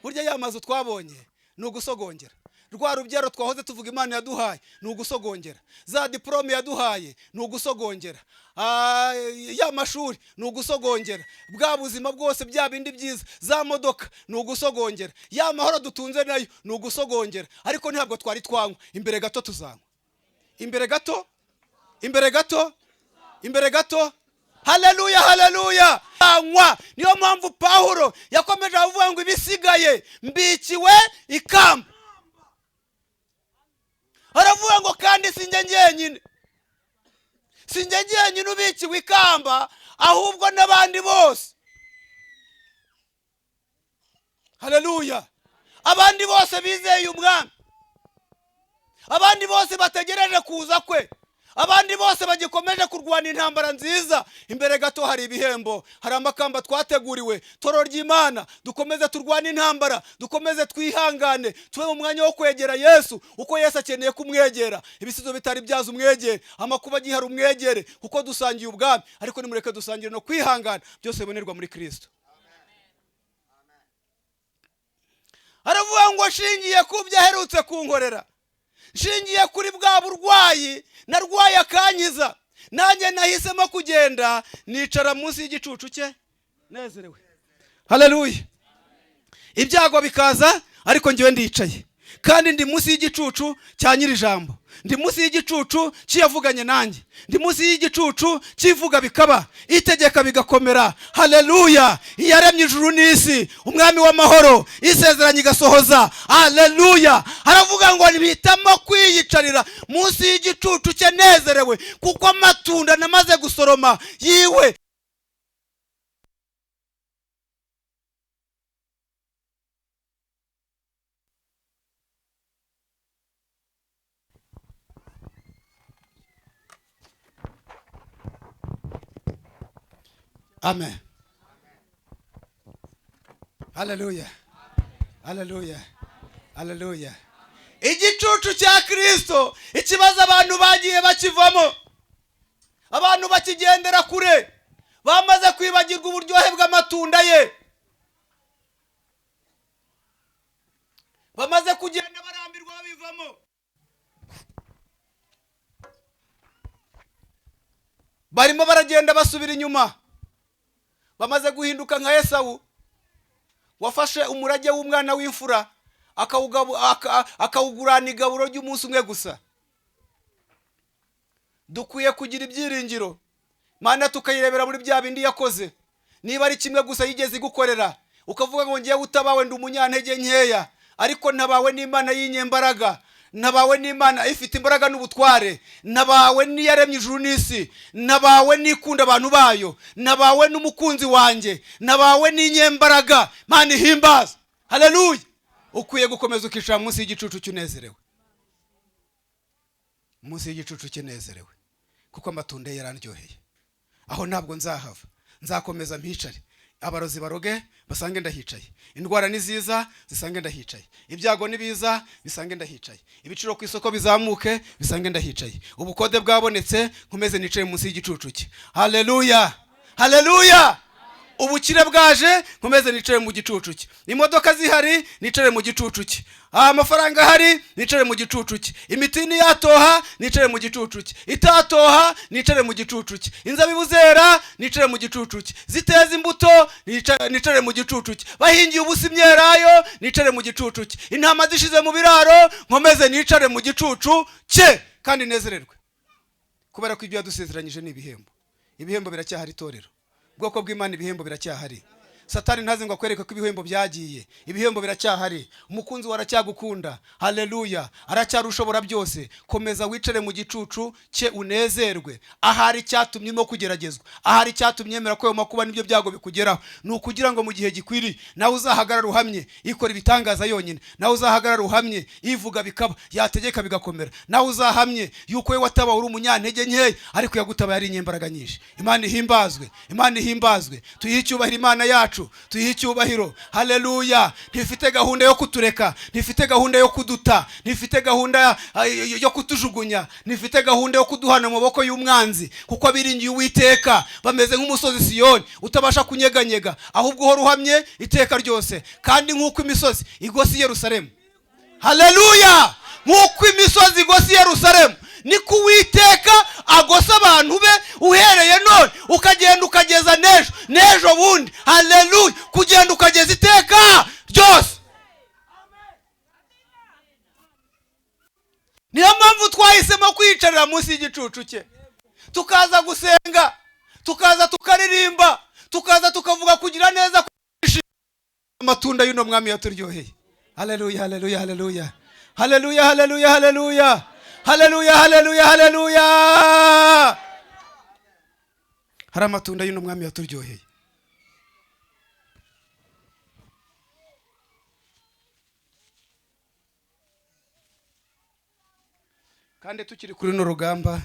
Burya ya mazu twabonye ni ugusogongera. Rwa rubyaro twahoze tuvuga Imana yaduhaye ni ugusogongera. Za diporome yaduhaye ni ugusogongera. Ya mashuri ni ugusogongera. Bwa buzima bwose, bya bindi byiza, za modoka, ni ugusogongera. Ya mahoro dutunze nayo ni ugusogongera. Ariko ntabwo twari twanywa. Imbere gato tuzanywa, imbere gato, imbere gato, imbere gato. Haleluya, haleluya! Anywa. Niyo mpamvu Pawulo yakomeje avuga ngo ibisigaye mbikiwe ikamba. Aravuga ngo kandi si njye njyenyine, si njye njyenyine ubikiwe ikamba, ahubwo n'abandi bose. Haleluya! Abandi bose bizeye Umwami, abandi bose bategereje kuza kwe, abandi bose bagikomeje kurwana intambara nziza, imbere gato hari ibihembo, hari amakamba twateguriwe. Toro ry'Imana, dukomeze turwane intambara, dukomeze twihangane, tube mu mwanya wo kwegera Yesu uko Yesu akeneye kumwegera. Ibisizo bitari byaza umwegere, amakuba agihari umwegere, kuko dusangiye ubwami. Ariko nimureke dusangire no kwihangana, byose bibonerwa muri Kirisito. Aravuga ngo nshingiye ku byo aherutse kunkorera, nshingiye kuri bwa burwayi narwaye akankiza, nanjye nahisemo kugenda nicara munsi y'igicucu cye nezerewe. Haleluya! Ibyago bikaza, ariko ngewe ndicaye. Kandi ndi munsi y'igicucu cya nyir'ijambo, ndi munsi y'igicucu cy'iyavuganye nanjye, ndi munsi y'igicucu cy'ivuga bikaba, itegeka bigakomera. Haleluya! Iyaremye ijuru n'isi, umwami w'amahoro, isezeranye igasohoza. Haleluya! Haravuga ngo mpitamo kwiyicarira munsi y'igicucu cye nezerewe, kuko amatunda namaze gusoroma yiwe. Amen. Haleluya, haleluya, haleluya! Igicucu cya Kirisito, ikibazo abantu bagiye bakivamo, abantu bakigendera kure, bamaze kwibagirwa uburyohe bw'amatunda ye, bamaze kugenda barambirwa babivamo. Barimo baragenda basubira inyuma, bamaze guhinduka nka Esawu wafashe umurage w'umwana w'imfura akawugurana igaburo ry'umunsi umwe gusa. Dukwiye kugira ibyiringiro, Mana tukayirebera muri bya bindi yakoze. Niba ari kimwe gusa yigeze igukorera, ukavuga ngo ngiye utabawe ndi umunyantege nkeya, ariko ntabawe n'Imana y'inyembaraga, ntabawe n'Imana ifite imbaraga n'ubutware, ntabawe n'iyaremye ijuru n'isi, ntabawe n'ikunda abantu bayo, ntabawe n'umukunzi wanjye, ntabawe n'inyembaraga. Mana ihimbaza. Haleluya! Ukwiye gukomeza ukicara munsi y'igicucu cy'unezerewe, munsi y'igicucu cy'unezerewe, kuko amatunda ye yarandyoheye. Aho ntabwo nzahava, nzakomeza mpicare. Abarozi baroge basange ndahicaye, indwara ni ziza zisange ndahicaye, ibyago ni biza bisange ndahicaye, ibiciro ku isoko bizamuke bisange ndahicaye, ubukode bwabonetse nkomeze nicaye munsi y'igicucu cye. Haleluya, haleluya! Ubukire bwaje nkomeze nicare mu gicucu cye, imodoka zihari nicare mu gicucu cye, amafaranga ahari nicare mu gicucu cye, imitini yatoha nicare mu gicucu cye, itatoha nicare mu gicucu cye, inzabibu zera nicare mu gicucu cye, ziteza imbuto nicare mu gicucu cye, bahingiye ubusa imyelayo nicare mu gicucu cye, intama zishize mu biraro nkomeze nicare mu gicucu cye kandi nezererwe, kubera ko ibyo yadusezeranyije ni ibihembo. Ibihembo biracyahari, itorero, ubwoko bw'Imana, ibihembo biracyahari. Satani ntaze ngo akwereke ko ibihembo byagiye, ibihembo biracyahari. Umukunzi wawe aracyagukunda. Haleluya! Aracyari ushobora byose. Komeza wicare mu gicucu cye unezerwe. Ahari icyatumye urimo kugeragezwa, ahari icyatumye yemera ko ayo makuba n'ibyo byago bikugeraho, ni ukugira ngo mu gihe gikwiriye nawe uzahagarare uhamye ikora ibitangaza yonyine, nawe uzahagarare uhamye ivuga bikaba, yategeka bigakomera, nawe uzahamye yuko we watabawe uri umunyantege nkeya, ariko yagutabaye ari inyembaraga nyinshi. Imana ihimbazwe, Imana ihimbazwe. Tuyihe icyubahiro Imana yacu, tuyihe icyubahiro. Haleluya! Ntifite gahunda yo kutureka, ntifite gahunda yo kuduta, ntifite gahunda yo kutujugunya, ntifite gahunda yo kuduhana mu maboko y'umwanzi, kuko abiringiye Uwiteka bameze nk'umusozi Siyoni utabasha kunyeganyega, ahubwo uhora uhamye iteka ryose. Kandi nk'uko imisozi igose i Yerusalemu, haleluya, nk'uko imisozi igose i Yerusalemu, niko Uwiteka agose abantu be, uhereye none ukagenda ukageza n'ejo n'ejo bundi. Haleluya! Kugenda ukageza iteka ryose. Niyo mpamvu twahisemo kwiyicarira munsi y'igicucu cye, tukaza gusenga, tukaza tukaririmba, tukaza tukavuga kugira neza, amatunda y'uno mwami yaturyoheye. Haleluya, haleluya, haleluya, haleluya, haleluya, haleluya, haleluya, haleluya, haleluya. Hari amatunda y'uno mwami yaturyoheye. Kandi tukiri kuri runo rugamba,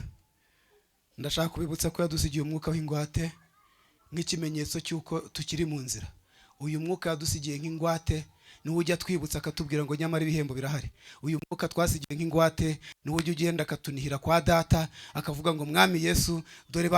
ndashaka kubibutsa ko yadusigiye umwuka w'ingwate nk'ikimenyetso cy'uko tukiri mu nzira. Uyu mwuka yadusigiye nk'ingwate niwo ujya twibutsa akatubwira ngo nyamara ibihembo birahari. Uyu mwuka twasigiye nk'ingwate niwo ujya ugenda akatunihira kwa data, akavuga ngo mwami Yesu, dore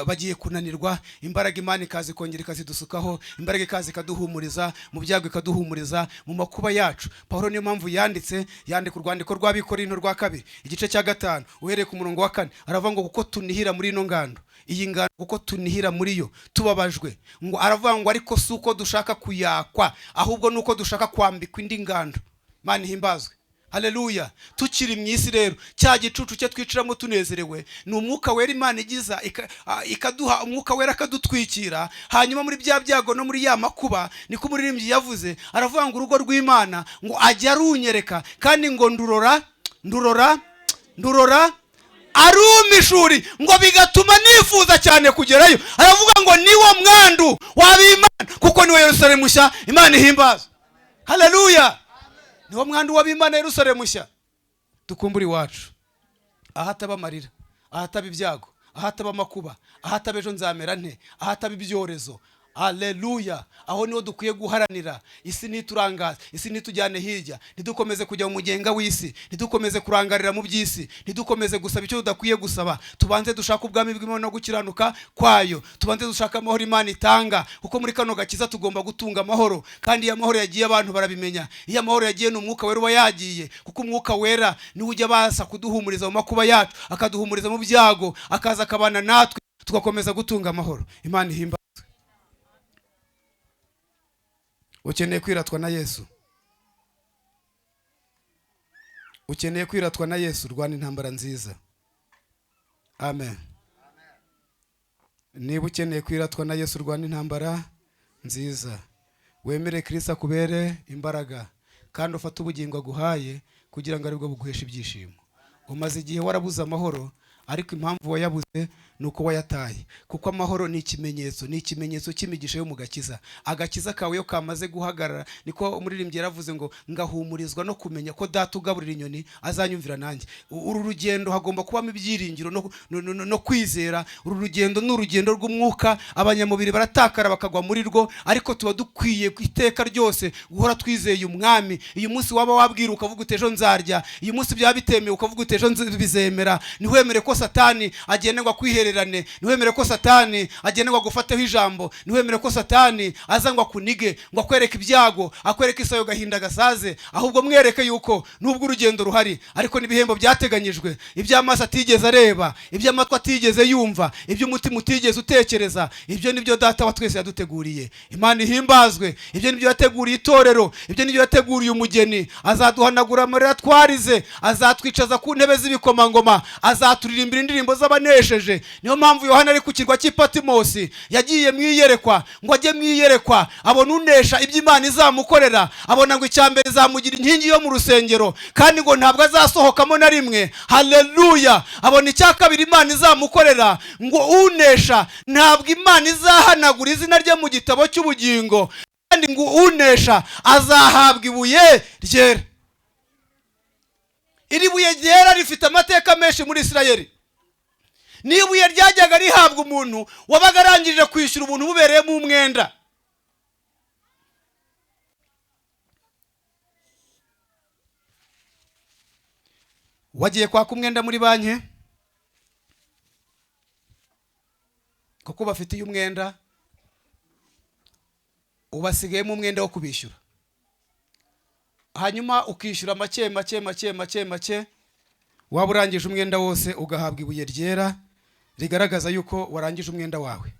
bagiye kunanirwa. Imbaraga Imana ikaza ikongera ikazidusukaho, imbaraga ikaza ikaduhumuriza mu byago, ikaduhumuriza mu makuba yacu. Pawulo niyo mpamvu yanditse, yandika urwandiko rw'Abikorinto rwa kabiri igice cya 5 uhereye ku murongo wa 4, aravuga ngo kuko tunihira muri ino ngando, iyi ngando kuko tunihira muri yo tubabajwe, ngo aravuga ngo ariko si uko dushaka kuyakwa, ahubwo nuko dushaka kwambikwa indi ngando. Imana ihimbazwe. Haleluya. Tukiri mu isi rero, cya gicucu cye twicaramo tunezerewe ni Umwuka Wera. Imana igiza ikaduha Umwuka Wera, akadutwikira. Hanyuma muri bya byago no muri ya makuba, niko umuririmbyi yavuze, aravuga ngo urugo rw'Imana ngo ajya arunyereka, kandi ngo ndurora, ndurora, ndurora arumishuri, ngo bigatuma nifuza cyane kugerayo. Aravuga ngo niwo mwandu w'ab'Imana, kuko niwe Yerusalemu nshya. Imana ihimbaza. Haleluya. Niwo mwandu w'ab'Imana, Yerusalemu nshya. Dukumbure iwacu, ahataba amarira, ahataba ibyago, ahataba amakuba, ahataba ejo nzamera nte, ahataba ibyorezo. Aleluya. Aho niho dukwiye guharanira. Isi ntiturangaze, isi ntitujyane hirya, ntidukomeze kujya mu mugenga w'isi, ntidukomeze kurangarira mu by'isi, ntidukomeze gusaba icyo tudakwiye gusaba. Tubanze dushake ubwami bw'Imana no gukiranuka kwayo, tubanze dushake amahoro Imana itanga, kuko muri kano gakiza tugomba gutunga amahoro. Kandi iyo amahoro yagiye, abantu barabimenya. Iyo amahoro yagiye, ni Umwuka Wera uba yagiye, kuko Umwuka Wera niwe ujya abasha kuduhumuriza mu makuba yacu, akaduhumuriza mu byago, akaza akabana natwe, tugakomeza gutunga amahoro. Imana ihimba. Ukeneye kwiratwa na Yesu, ukeneye kwiratwa na Yesu, rwana intambara nziza. Amen. Niba ukeneye kwiratwa na Yesu, rwana intambara nziza, wemere Kirisitu akubere imbaraga, kandi ufate ubugingo aguhaye kugira ngo aribwo buguheshe ibyishimo. Umaze igihe warabuze amahoro, ariko impamvu wayabuze ni uko wayataye, kuko amahoro ni ikimenyetso, ni ikimenyetso cy'imigisha yo mu gakiza. Agakiza kawe iyo kamaze guhagarara, niko umuririmbyi yaravuze ngo ngahumurizwa no kumenya ko Data ugaburira inyoni azanyumvira nanjye. Uru rugendo hagomba kubamo ibyiringiro no kwizera. Uru rugendo ni urugendo rw'umwuka. Abanyamubiri baratakara bakagwa muri rwo, ariko tuba dukwiye iteka ryose guhora twizeye Umwami. Uyu munsi waba wabwira ukavuga uti ejo nzarya, uyu munsi byaba bitemewe ukavuga uti ejo bizemera. Ntiwemere ko Satani agenda ngo akwihererane, ntiwemere ko Satani agenda ngo agufateho ijambo, ntiwemere ko Satani aza ngo akunige, ngo akwereke ibyago, akwereke isayo gahinda gasaze. Ahubwo mwereke yuko nubwo urugendo ruhari, ariko n'ibihembo byateganyijwe, iby'amaso atigeze areba, iby'amatwi atigeze yumva, iby'umutima utigeze utekereza, ibyo nibyo Data wa twese yaduteguriye. Imana ihimbazwe. Ibyo nibyo yateguriye itorero, ibyo nibyo yateguriye umugeni. Azaduhanagura amarira twarize, azatwicaza ku ntebe z'ibikomangoma, azaturirimbira indirimbo z'abanesheje. Niyo mpamvu Yohana ari ku kirwa cy'i Patimosi yagiye mu iyerekwa, ngo ajye mu iyerekwa abona unesha ibyo Imana izamukorera. Abona ngo icya mbere izamugira inkingi yo mu rusengero, kandi ngo ntabwo azasohokamo na rimwe. Haleluya. Abona icya kabiri Imana izamukorera, ngo unesha ntabwo Imana izahanagura izina rye mu gitabo cy'ubugingo, kandi ngo unesha azahabwa ibuye ryera. Iri buye ryera rifite amateka menshi muri Isirayeli. Ni ibuye ryajyaga rihabwa umuntu wabaga arangije kwishyura ubuntu bubereyemo umwenda. Wagiye kwaka umwenda muri banki kuko bafitiye umwenda, ubasigayemo umwenda wo kubishyura, hanyuma ukishyura make make make make make, waba urangije umwenda wose ugahabwa ibuye ryera rigaragaza yuko warangije umwenda wawe.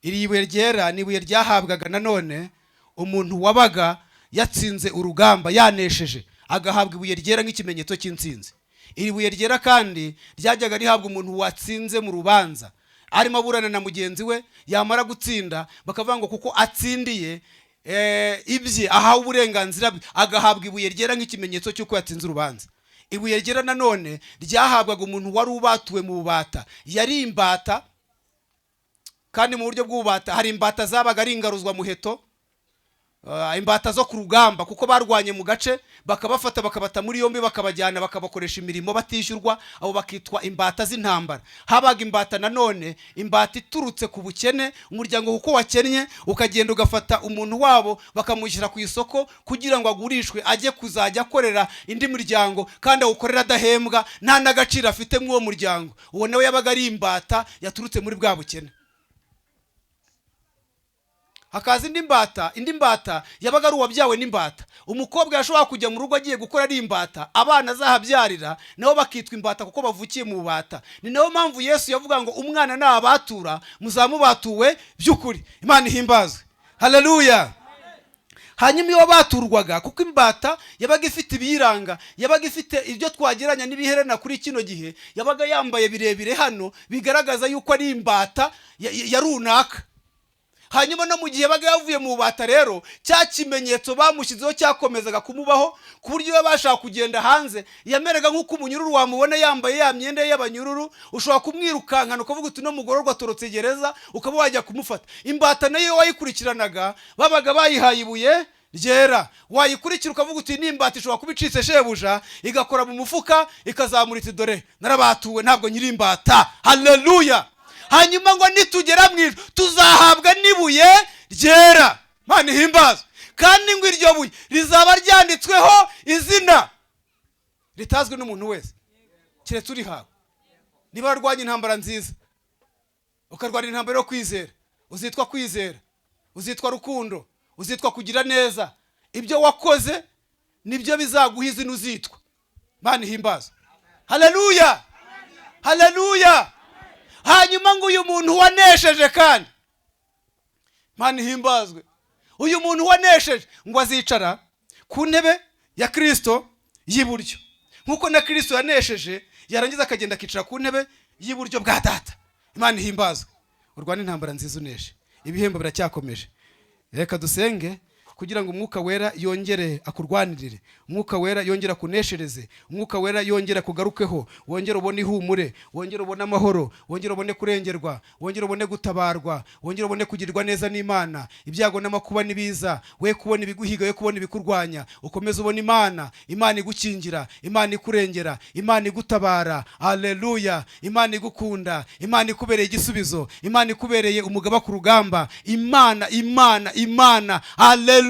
Iri buye ryera ni ibuye ryahabwaga nanone umuntu wabaga yatsinze urugamba, yanesheje, agahabwa ibuye ryera nk'ikimenyetso cy'intsinzi. Iri buye ryera kandi ryajyaga rihabwa umuntu watsinze mu rubanza, arimo aburana na mugenzi we, yamara gutsinda bakavuga ngo kuko atsindiye ibye, ahawe uburenganzira bwe, agahabwa ibuye ryera nk'ikimenyetso cy'uko yatsinze urubanza. Ibuye ryera nanone ryahabwaga umuntu wari ubatuwe mu bubata, yari imbata. Kandi mu buryo bw'ububata hari imbata zabaga ari ingaruzwa muheto, imbata zo ku rugamba, kuko barwanye mu gace bakabafata bakabata muri yombi, bakabajyana bakabakoresha imirimo batishyurwa, abo bakitwa imbata z'intambara. Habaga imbata nanone, imbata iturutse ku bukene, umuryango kuko wakennye ukagenda ugafata umuntu wabo bakamushyira ku isoko kugira ngo agurishwe, ajye kuzajya akorera indi miryango, kandi awukorera adahembwa, nta n'agaciro afite muri uwo muryango. Uwo nawe yabaga ari imbata yaturutse muri bwa bukene. Hakaza indi mbata. Indi mbata yabaga ari uwabyawe n'imbata. Umukobwa yashobora kujya mu rugo agiye gukora ari imbata, abana azahabyarira nabo bakitwa imbata kuko bavukiye mu bubata. Ni nayo mpamvu Yesu yavuga ngo umwana nabatura muzamubatuwe by'ukuri. Imana ihimbazwe. Haleluya. Hanyuma iyo baturwaga, kuko imbata yabaga ifite ibiyiranga, yabaga ifite ibyo twagereranya n'ibiherena kuri kino gihe, yabaga yambaye birebire hano bigaragaza yuko ari imbata ya runaka. Hanyuma no mu gihe yabaga yavuye mu bubata rero, cya kimenyetso bamushyizeho cyakomezaga kumubaho, ku buryo iyo bashaka kugenda hanze yameraga nk'uko umunyururu wamubona yambaye ya myenda ye y'abanyururu, ushobora kumwirukankana ukavuga uti: "Uno mugororwa atorotse gereza," ukaba wajya kumufata. Imbata nayo iyo wayikurikiranaga, babaga bayihaye ibuye ryera, wayikurikira ukavuga uti: "Ni imbata, ishobora kuba icitse shebuja," igakora mu mufuka ikazamura iti: "Dore narabatuwe, ntabwo nyiri imbata." Haleluya! Hanyuma ngo nitugera mu ijuru tuzahabwa n'ibuye ryera. Mana ihimbazwe! Kandi ngo iryo buye rizaba ryanditsweho izina ritazwi n'umuntu wese keretse urihawe. Niba warwanya intambara nziza, ukarwana intambara yo kwizera, uzitwa kwizera, uzitwa rukundo, uzitwa kugira neza. Ibyo wakoze nibyo bizaguha izina uzitwa. Mana ihimbazwe! Haleluya, haleluya! Hanyuma ngo uyu muntu wanesheje, kandi Mana ihimbazwe, uyu muntu wanesheje ngo azicara ku ntebe ya Kirisito y'iburyo, nk'uko na Kirisito yanesheje, yarangiza akagenda akicara ku ntebe y'iburyo bwa Data. Imana ihimbazwe! Urwane intambara nziza, uneshe, ibihembo biracyakomeje. Reka dusenge kugira ngo Umwuka Wera yongere akurwanirire, Umwuka Wera yongere akuneshereze, Umwuka Wera yongere akugarukeho, wongere ubone ihumure, wongere ubone amahoro, wongere ubone kurengerwa, wongere ubone gutabarwa, wongere ubone kugirirwa neza n'Imana. Ibyago n'amakuba nibiza, we kubona ibiguhiga, we kubona ibikurwanya, ukomeze ubone Imana, Imana igukingira, Imana ikurengera, Imana igutabara. Aleluya! Imana igukunda, Imana ikubereye igisubizo, Imana ikubereye umugaba ku rugamba. Imana, Imana, Imana! Aleluya!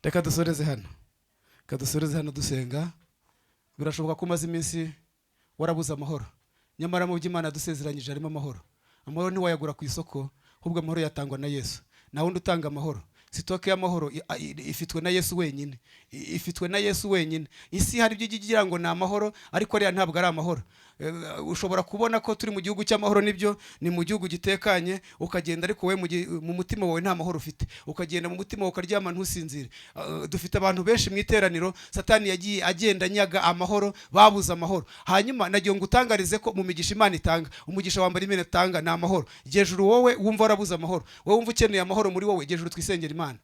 Reka dusoreze hano, reka dusoreze hano dusenga. Birashoboka ko umaze iminsi warabuze amahoro, nyamara mu byo Imana yadusezeranyije harimo amahoro. Amahoro ntiwayagura ku isoko, ahubwo amahoro yatangwa na Yesu. Nta wundi utanga amahoro. Stock y'amahoro ifitwe na Yesu wenyine. Ifitwe na Yesu wenyine. Isi hari ibyo ijya igira ngo ni amahoro, ariko ariya ntabwo ari amahoro. Ushobora kubona ko turi mu gihugu cy'amahoro, nibyo, ni mu gihugu gitekanye, ukagenda ariko wowe mu mutima wawe nta mahoro ufite, ukagenda mu mutima wawe ukaryama ntusinzire. Dufite abantu benshi mu iteraniro Satani yagiye agenda anyaga amahoro, babuze amahoro. Hanyuma nagiye ngo utangarize ko mu migisha Imana itanga, umugisha wa mbere Imana itanga ni amahoro. Gejuru wowe wumva warabuze amahoro, wowe wumva ukeneye amahoro muri wowe, gejuru twisengera Imana.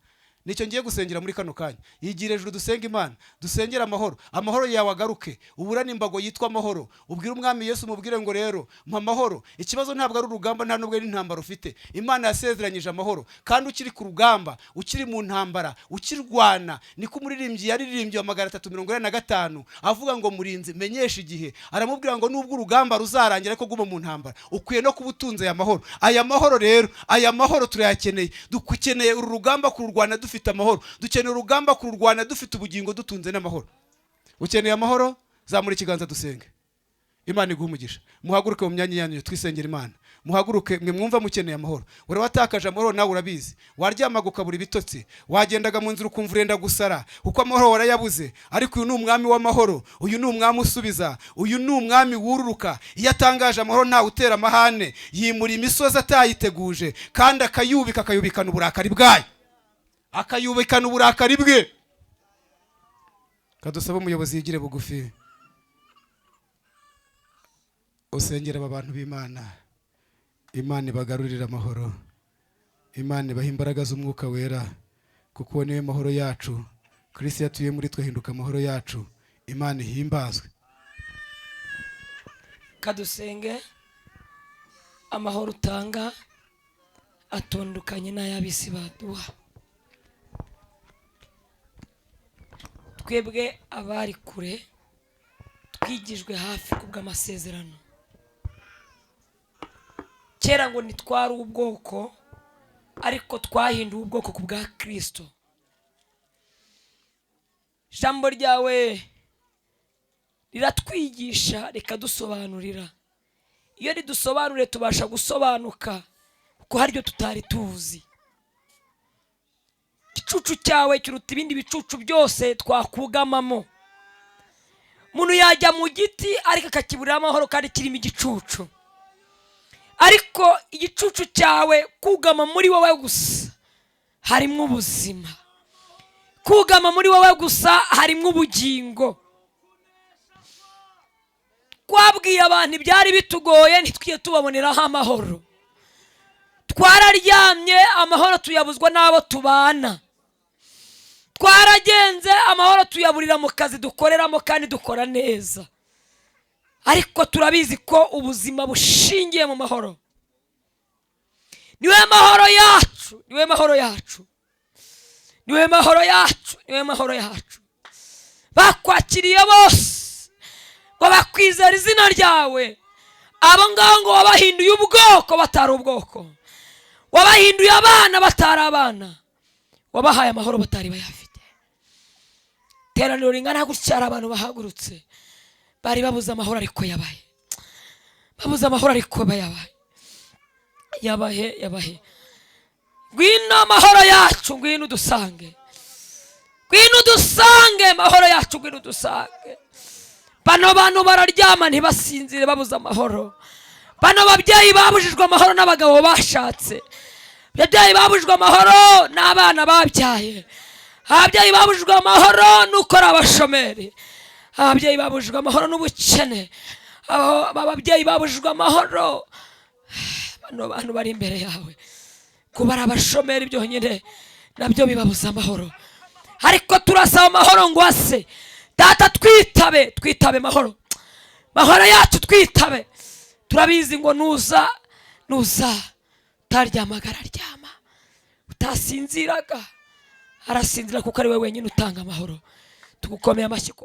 Nicyo ngiye gusengera muri kano kanya. Yigira hejuru dusenge Imana, dusengere amahoro, amahoro yawe agaruke. Uburane imbago yitwa amahoro, ubwire Umwami Yesu, umubwire ngo: "Rero mpa amahoro." Ikibazo ntabwo ari urugamba, nta nubwo ari intambara ufite. Imana yasezeranyije amahoro, kandi ukiri ku rugamba, ukiri mu ntambara, ukirwana, niko umuririmbyi yaririmbye wa 345 avuga ngo: "Murinzi menyesha igihe." Aramubwira ngo nubwo urugamba ruzarangira, ariko guma mu ntambara, ukwiye no kuba utunze aya mahoro. Aya mahoro rero, aya mahoro turayakeneye. Dukeneye uru rugamba kururwana dufite amahoro, dukeneye urugamba kururwana dufite ubugingo, dutunze n'amahoro. Ukeneye amahoro, zamura ikiganza dusenge. Imana iguhe umugisha. Muhaguruke mu myanya yanyu twisengera Imana. Muhaguruke mwe mwumva mukeneye amahoro. Uri watakaje amahoro, nawe urabizi, waryamaga ukabura ibitotsi, wagendaga mu nzira ukumva urenda gusara kuko amahoro warayabuze. Ariko uyu ni umwami w'amahoro, uyu ni umwami usubiza, uyu ni umwami wururuka. Iyo atangaje amahoro, ntawe utera amahane. Yimura imisozi atayiteguje, kandi akayubika, akayubikana uburakari bwayo, akayubikana uburakari bwe. Kadusaba umuyobozi yigire bugufi, usengera aba bantu b'Imana. Imana ibagarurire amahoro, Imana ibaha imbaraga z'Umwuka Wera, kuko uwo niwe mahoro yacu. Kirisi yatuye muri twe, ahinduka amahoro yacu. Imana ihimbazwe! Kadusenge. Amahoro utanga atandukanye n'ay'ab'isi baduha. Twebwe abari kure twigijwe hafi kubw'amasezerano. Kera ngo ntitwari ubwoko, ariko twahinduwe ubwoko ku bwa Kirisito. Ijambo ryawe riratwigisha, rikadusobanurira. Iyo ridusobanuriye tubasha gusobanuka, kuko hari ibyo tutari tuzi. Igicucu cyawe kiruta ibindi bicucu byose twakugamamo. Umuntu yajya mu giti ariko akakiburira amahoro kandi kirimo igicucu, ariko igicucu cyawe kugama muri wowe gusa. harimo ubuzima. Kugama muri wowe gusa harimo ubugingo. Twabwiye abantu ibyari bitugoye, ntitwiye tubaboneraho amahoro. Twararyamye, amahoro tuyabuzwa n'abo tubana. Twaragenze, amahoro tuyaburira mu kazi dukoreramo kandi dukora neza. Ariko turabizi ko ubuzima bushingiye mu mahoro. Niwe mahoro yacu, niwe mahoro yacu, niwe mahoro yacu, niwe mahoro yacu. Bakwakiriye bose ngo bakwizera izina ryawe, abo ngabo ngo wabahinduye ubwoko batari ubwoko, wabahinduye abana batari abana, wabahaye amahoro batari bayafite. Iteraniro ringana gutya, hari abantu bahagurutse bari babuze amahoro, ariko yabahe. Babuze amahoro, ariko bayabahe, yabahe, yabahe. Ngwino amahoro yacu, ngwino udusange, ngwino udusange mahoro yacu, ngwino udusange. Bano bantu bararyama ntibasinzire, babuze amahoro. Bano babyeyi babujijwe amahoro n'abagabo bashatse, ababyeyi babujijwe amahoro n'abana babyaye, ababyeyi babujijwe amahoro n'uko ari abashomeri, ababyeyi babujijwe amahoro n'ubukene, ababyeyi babujijwe amahoro. Bano bantu bari imbere yawe, kuba ari abashomeri byonyine nabyo bibabuza amahoro. Ariko turasaba amahoro ngo ase Data, twitabe, twitabe mahoro, mahoro yacu, twitabe. Turabizi ngo nuza, nuza utaryamaga araryama, utasinziraga arasinzira, kuko ari we wenyine utanga amahoro. Tugukomeye amashyi ko